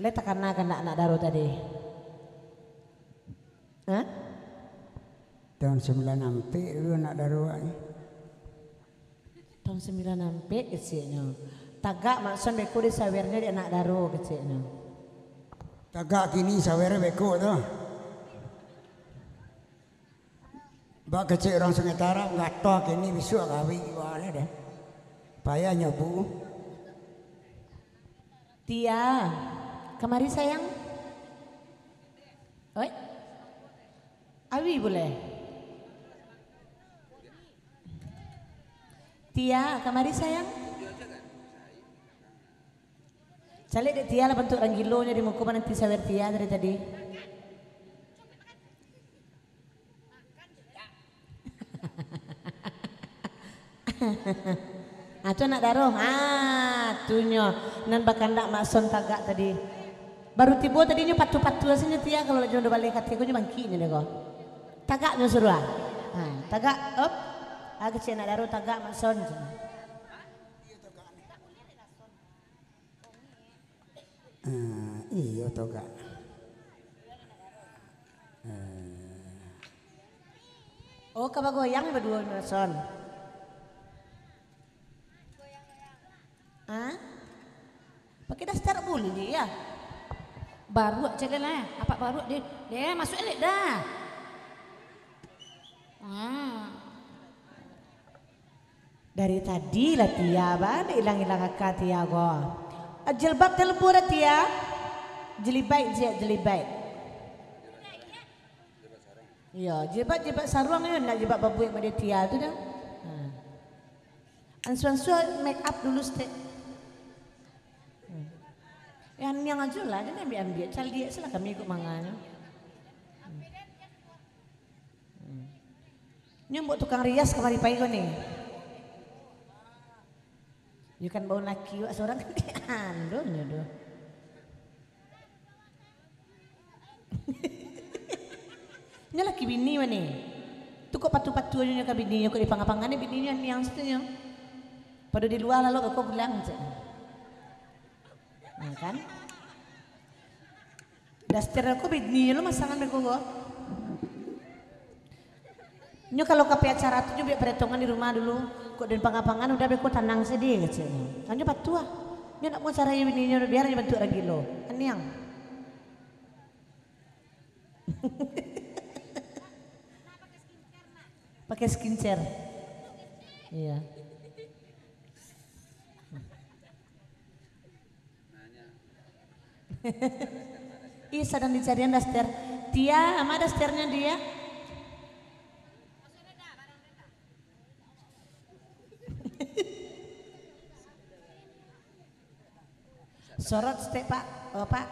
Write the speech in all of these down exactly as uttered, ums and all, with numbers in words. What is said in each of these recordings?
Lai takana kandak anak daro tadi? Hah? Tahun sambilan ampek dulu anak daro awak ni. Tahun sambilan ampek keceknyo. Tagak Mak Son beko disawernyo dek anak daro keceknyo. Tagak kini sawer beko tu. Bak kecek urang Sungai Tarab, gato kini bisuak kawin juo lah deh. Payah nyobu. Tia, kamari sayang. Oi. Awi buleh. Tia, kamari sayang. Caliak dek Tia lah bantuak urang gilonyo di muko mananti sawer Tia dari tadi. Ah, tu anak daro. Ah, tu nyo. Nan bakandak Mak Son tagak tadi. Baru tibo tadi nyo patuah-patuah sajo Tia, kalau lah jondo baleh ka Tia ko nyo bangkik nyo deh ko. Tagak nyo suruah. Ha, tagak, op. Ah, kecek anak daro tagak Mak Son. Ah, iyo, tagak. Ah. Oh, ka bagoyang baduo Mak Son. Ah? Pakai daster buliah? Baruak caliak lah, apak baruak deh. Deh, masuak elek dah. Ah. Dari tadi lah Tia, ba, ndak ilang-ilang aka Tia ko. Ah, jilbab talabuah dah Tia. Jelibaik je, jelibaik. Iyo, jilbab, jilbab saruang yo, ndak jilbab babuek model Tia tu dah. Ha. Ansua-ansua make up dulu stek. Hmm. Yo, niang ajo lah, jan ambiak-ambiak, caliak se lah kami iko manganyo. Hmm. Hmm. Nyo mbok tukang rias kamari pai ko ni. Yo kan baun laki wak surang kan ando nyo doh. Nyo laki bini mah ni. Tu kok patuah-patuah nyo ka bini nyo, kok di panga-panga ni bini nyo niang situ nyo. Pado di lua lalu kok pulang cek. Nah, kan? Daster ko bini lo masangan beko ko. Nyo kalau ka pai acara tu nyo buek paretongan di rumah dulu. Kok den pangan-pangan udah beko tanang sadih keceknyo. Kan nyo patuah. Nyo nak mau acara bini nyo biar nyo bantuak urang gilo. Aniang. Pakai skincare. Iya. Ih, sadang dicarian daster. Tia, ama dasternyo Tia? Sorot saketek, Pak. Oh, Pak,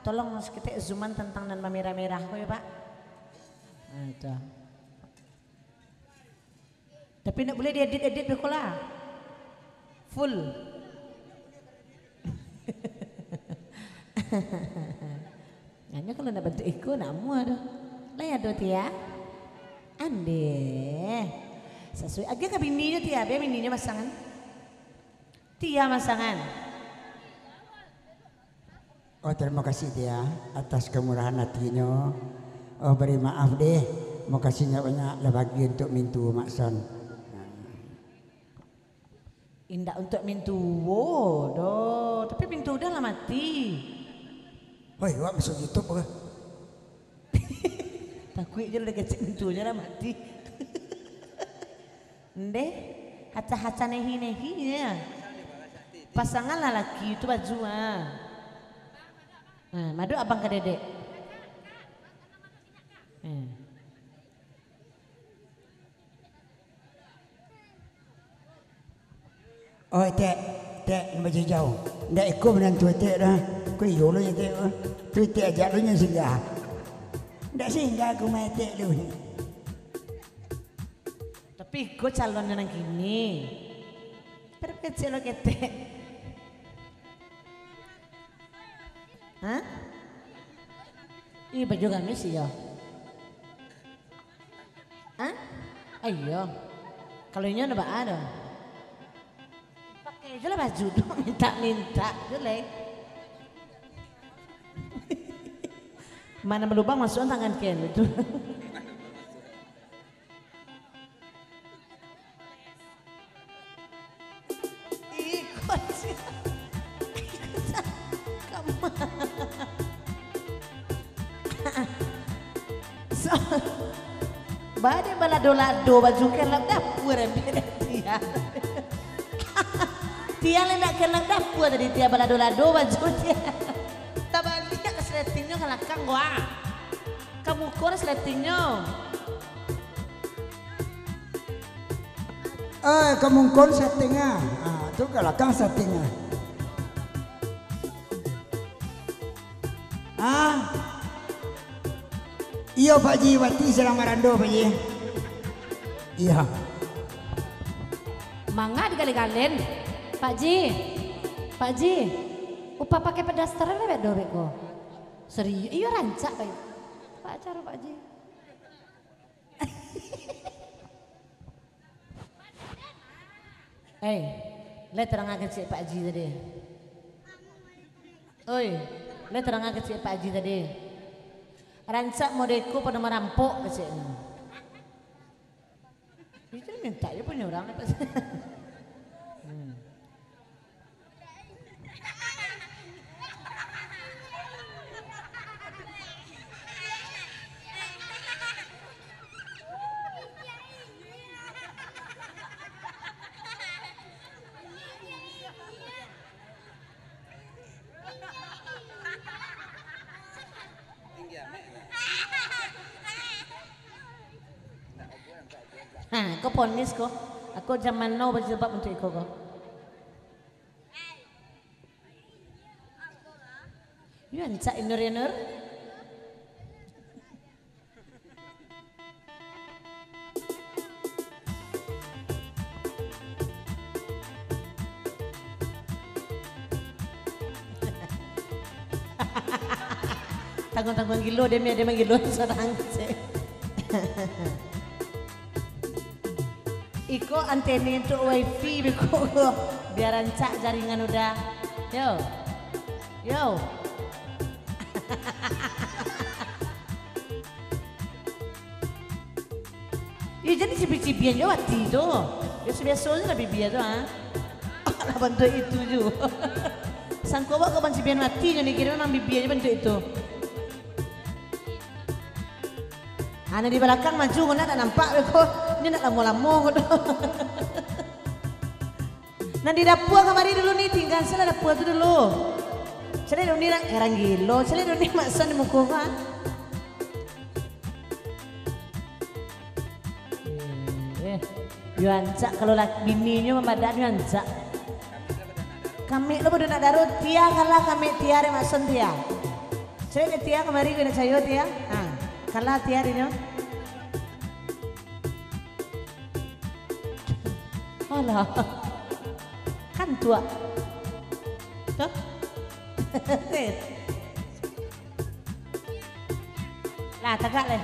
tolong saketek zooman tentang nan mamerah-merah ko yo, Pak. Nah, itu. Tapi ndak buliah diedit-edit beko lah. Full. Nyo kalau ndak bantuak iko, ndak amuah doh. Lai ado, Tia? Andeh. Sasuai. Agiah ka bininyo, Tia. Bia bininyo masangan. Tia masangan. Oh, terima kasih Tia, atas kemurahan hatinyo. Oh, bari maaf deh, makasih nyo banyak lah bagi untuk mintuo Mak Son. Indak untuk mintuo doh, tapi mintuo udah lah mati. Hoi, awak masuk YouTube ke? Takuik je lah kecek mintuonyo lah mati. Ndeh, haca-haca nehi-nehi je. Pasangan lalaki tu baju, ah. Nah, madu abang ka dedek. Eh. Oh, Tek, Tek, nan bajijau. Ndak iko manantu Tek dah. Ko iyo lo Tek. Tu Tek ajak lo nyo singgah. Ndak singgah ka rumah Tek tu. Tapi iko calonnyo nan kini. Pado kecek lo ketek. Hah? Ih, baju gamis iyo. Hah? Ah, iyo. Kalau inyo ndak baa doh. Pakai je lah baju tu, minta-minta je lah. Mana balubang, masuakan tangan ka situ. Iko sia. Iko sia. Kama. So, bade balado-lado baju ka dalam dapua, rembet tia. Tia lai ndak ka dalam dapua tadi, tia balado-lado baju tia. Tabaliak ka sletingnyo ka lakang ko, ah. Ka muko lah sletingnyo. Eh, ka muko setengah. Ah, tu ka lakang setengah. Ah. Iyo, Pak Ji, wati sadang marando, Pak Ji. Iyo. Manga digale-galen, Pak Ji. Pak Ji, upah pakai padastaran lah bek do bek ko. Serius, iyo rancak, Pak. Pak caro, Pak Ji. Eh, lai tarang kecek Pak Ji tadi. Oi, lai tarang kecek Pak Ji tadi. Rancak modeko pado marampok keceknyo. Itu minta je punyo urang. Hmm. Ha, ko ponis ko. Ako zaman now bajilbab untuak iko ko. Yo, rancak Inur, Inur. Tangguang-tangguang gilo, dia, dia manggilo surang se. Iko antene untuak wifi beko ko, bia rancak jaringan udah. Yo. Yo. Yo, jan cibian-cibian jo wati tu. Yo, sabiaso se lah bibia tu, ha. Alah, bantuak itu ju. Sangko awak ko mancibian wati nyo ni, kiro memang bibia jo bantuak itu. Ha, nan di balakang maju, ko ndak nampak beko. Nyo ndak lamo-lamo ko tu. Nan di dapua kamari dulu ni, tingga salah dapua tu dulu. Caliak dulu ni, urang gilo. Caliak dulu ni, makson di muko ko, ha. Eh, yo rancak kalau lak-, bininyo mambadaan yo rancak. Kamek lo pado nak daro, Tia kalah kamek Tia dek makson Tia. Cek dek Tia kamari ko nak cayo Tia. Ha, kalah Tia dek nyo. Alah. Kan tuak. Tuh. Lah, tagak leh.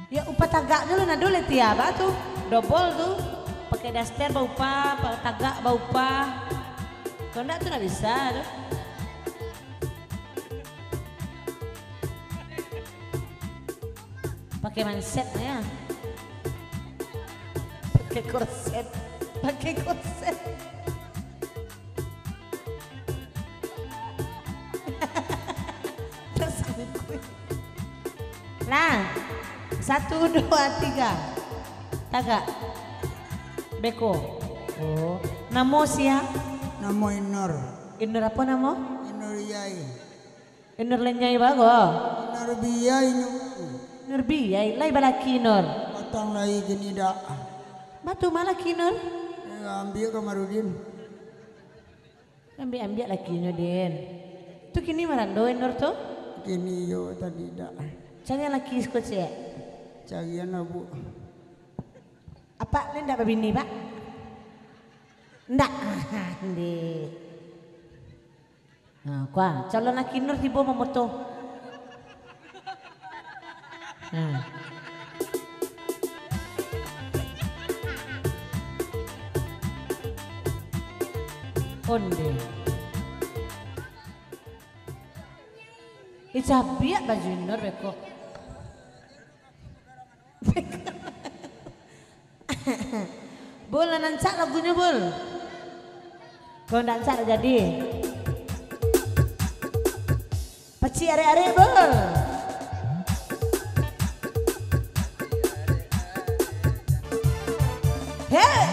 Ya, upah tagaknyo lo nado leh Tia, ba tu. Dobol tu. Pakai daster baupah, pa-, tagak baupah. Kalau ndak tu ndak bisa tu. Pakai manset, ya. Pakai korset. Pakai korset. Tersangkut. Lah. Satu, dua, tiga. Tagak. Beko. Oh. Namo sia? Namo Inur. Inur apo namo? Inur Yai. Inur lenyai bago. Inur Biai nyo. Inur Biai, lai balaki Inur. Patang lai kini dak. Batu ma laki Inur? Eh, ambiak Kamarudin. Ambiak-ambiak lakinyo, Din. Tu kini marando Inur tu? Kini yo tadi dak. Carian laki siko ciek. Carian lah, Bu. Apak ni ndak babini, Pak? Ndak. Ndik. Nah, kua, calon laki Nur tibo mamoto. Nah. Onde. Ih, cabiak baju Inur beko. Bul, nan rancak lagunyo, Bul. Kalau ndak rancak, ndak jadi. Pacik arek-arek, Bul. Hei!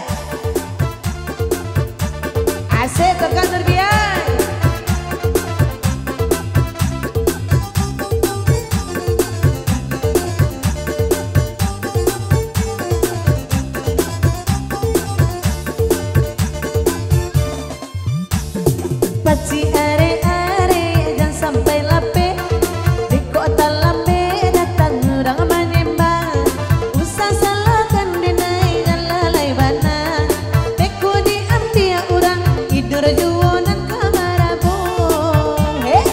Asik, Tukang Nurbian. Pacik arek-arek, jan sampai lapeh. Beko talambek datang urang manyembah. Usah salahkan denai, jan lalai bana. Beko diambiak urang, Inur juo nan ka marabuah. Hei!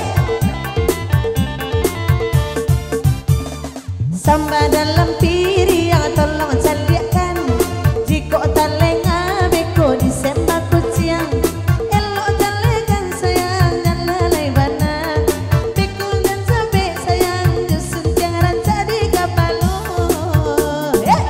Samba dalam piriang, tolong caliakkan. Jikok talenga beko disembah kuciang, elok talengkan sayang, jan lalai bana. Beko nan sabek sayang, jo suntiang rancak di kapalo. Hei!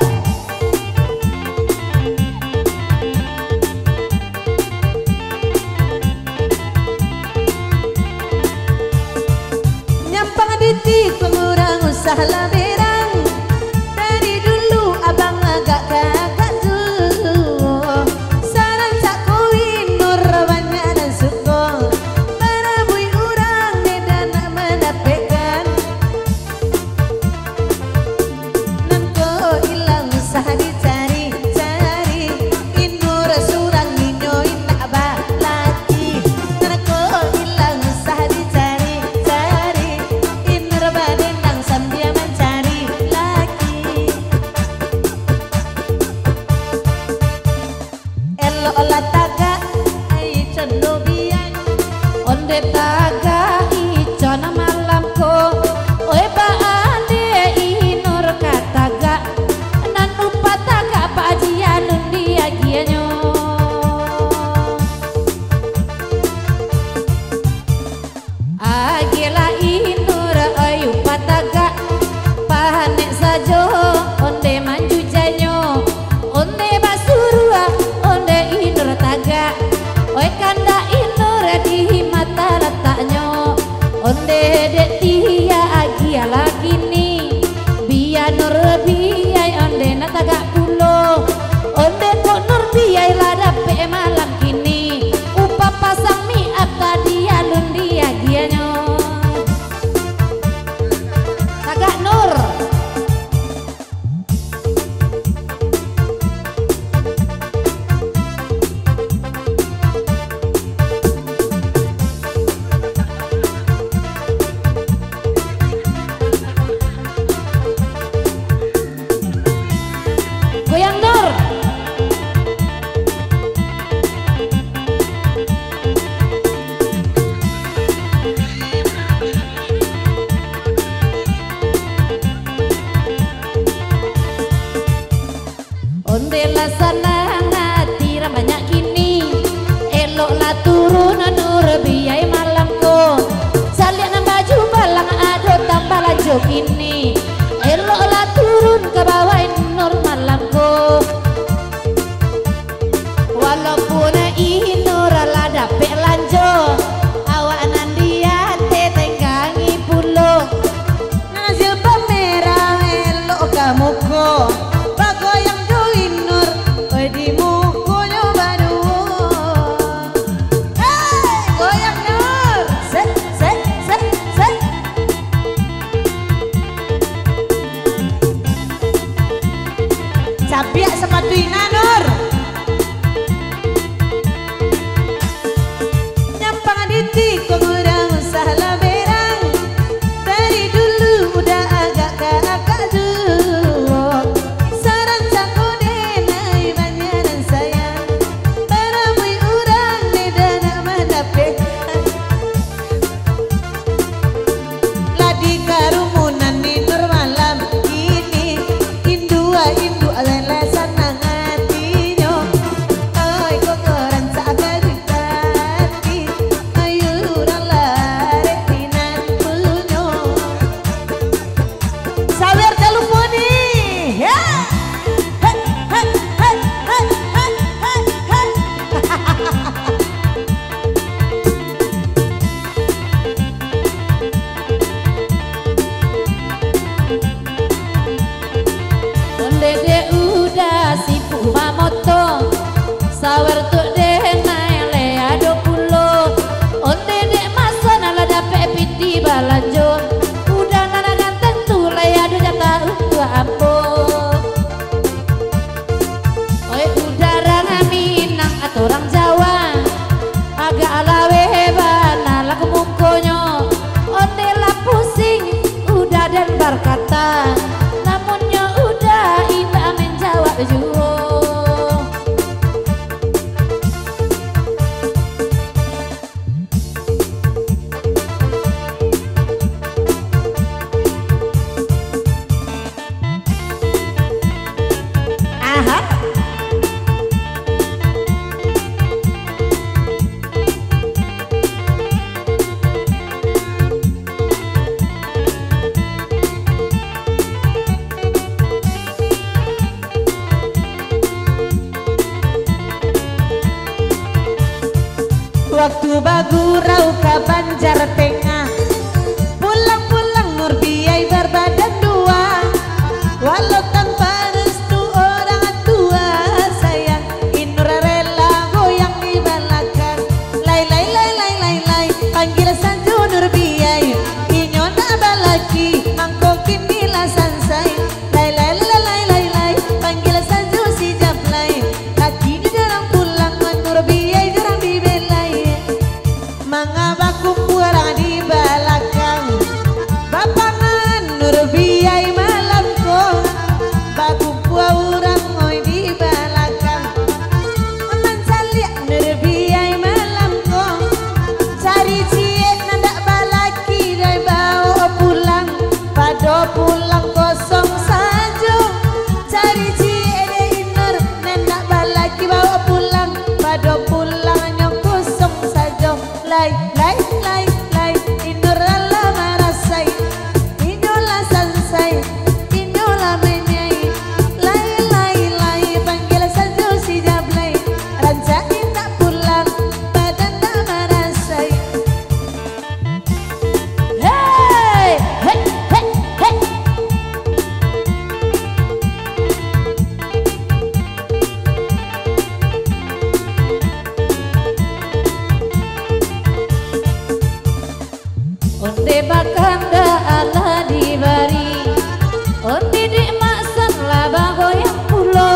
Nyampang di tikong urang usah lah berang. Dari dulu abang agak ka agak juo. Sarancak ko Inur banyak nan suko. Marabuik urang medan nak mandapekkan. Nan ko ilang usah dicari-cari, Inur surang inyo indak balaki. Nan ko ilang usah dicari-cari, Inur badendang sambia mancari laki. Eloklah tagak, ai condo biai. Onde tagak ican malam ko. Oi, baa nde Inur ka tagak, nan upah tagak Pak Haji alun diagiahnyo. Agiahlah Inur, oi, upah tagak, panek sajo onde manjujainyo, onde basuruah, onde Inur tagak, oi, kandak Inur di mata lataknyo, onde dek dia agiahlah kini, bia Nur biai onde nan tagak pulo, onde kok Nur biai lah dapek malam kini. Upah pasang mi ap tadi alun diagiahnyo. Tagak Nur. Goyang, Nur. Onde lah sanang ati urang banyak kini. Eloklah turun Nur biai malam ko. Caliak nan baju balang ado tambah lanjo kini. Eloklah turun ka bawah Inur malam ko. Walaupun Inur lah dapek lanjo, awak nan di ateh tenggangi pulo. Nan jilbab merah elok ka muko, bagoyang jo Inur, oi, di mukonyo baduo. Hei, goyang Nur, sek, sek, sek, sek. Cabiak sapatu Ina Nur. Nyampang di tikong urang usah lah berang. Dari dulu udah agak ka akak juo. Sarancak ko denai banyak nan sayang. Barabuik urang medan nak mandapek. Lah di karumunan Inur malam kini, induak-induak lai lah sanang ati. Onde bakandak alah dibari, onde dek maksan lah bagoyang pulo,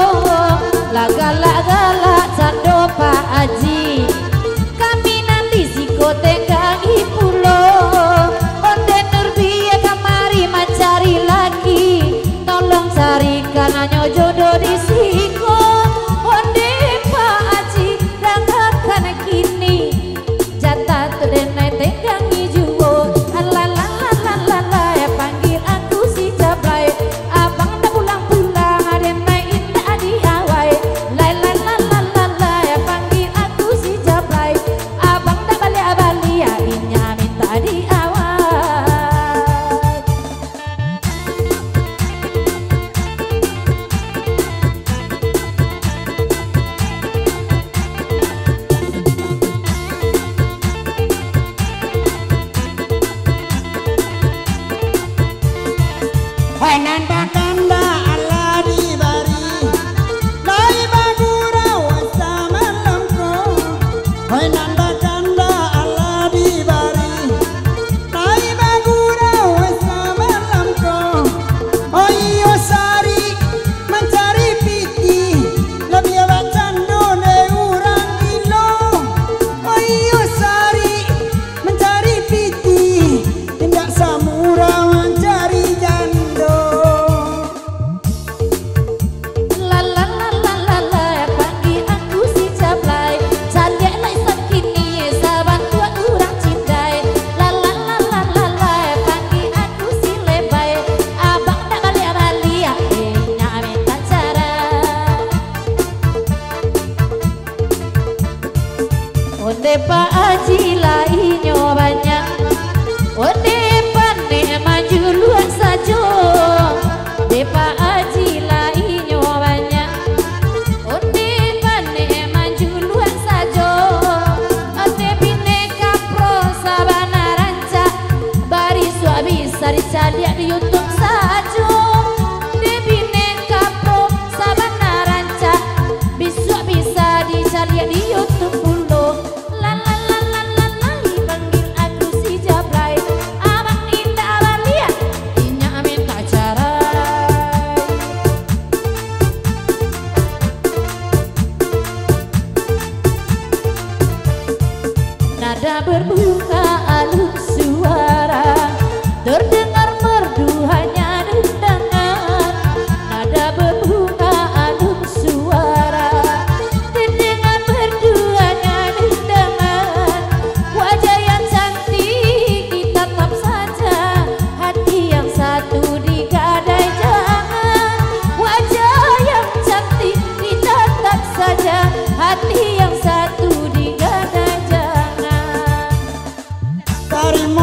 lah galak-galak cando Pak Aji. Kami nan di siko tenggangi pulo, onde Nurbia kamari mancari laki, tolong carikan anyo jodoh di siko, onde Pak Aji dangakan kini. Jatah tu denai tenggangi juo. Alah, lah, lah, lah, lah, lah, panggia aku si Jablay. Abang dak pulang-pulang, denai indak di awai. Lai, lai, lah, lah, lah, lah, panggia aku si Jablay. Abang dak baliak-baliak, inyo minta di awai. Hai nan bakandak alah dibari, lai bagurau samalam ko. Hai nan bakandak alah dibari, lai bagurau samalam ko. Oh iyo sarik mancari pitih, labiah bacando dek urang gilo. Oh iyo sarik mancari pitih, indak samurah mancari jando. Lah, lah, lah, lah, lah, lah, panggia aku si Jablay. Caliak lai sakini, sabantuak urang cindai. Lah, lah, lah, lah, lah, lah, panggia aku si Lebay. Abang dak baliak-baliak, inyo minta carai. Onde Pak Aji lah inyo banyak, onde panek manjuluak sajo. Onde Pak Aji lah inyo banyak, onde panek manjuluak sajo. Onde bini kapro sabana rancak, barisuak bisa dicaliak di YouTube sajo. Onde bini kapro sabana rancak, bisuak bisa dicaliak di YouTube pulo. Lah, lah, lah, lah, lah, lah, panggia aku si Jablay. Abang indak baliak, inyo minta carai. Nada berbunga alu suara, terdengar merdu hanya dendangan. Nada berbunga alu suara, terdengar merdu hanya dendangan. Wajah yang cantik ditatap saja, hati yang satu digadai jangan. Wajah yang cantik ditatap saja, hati yang satu digadai jangan. Tarimo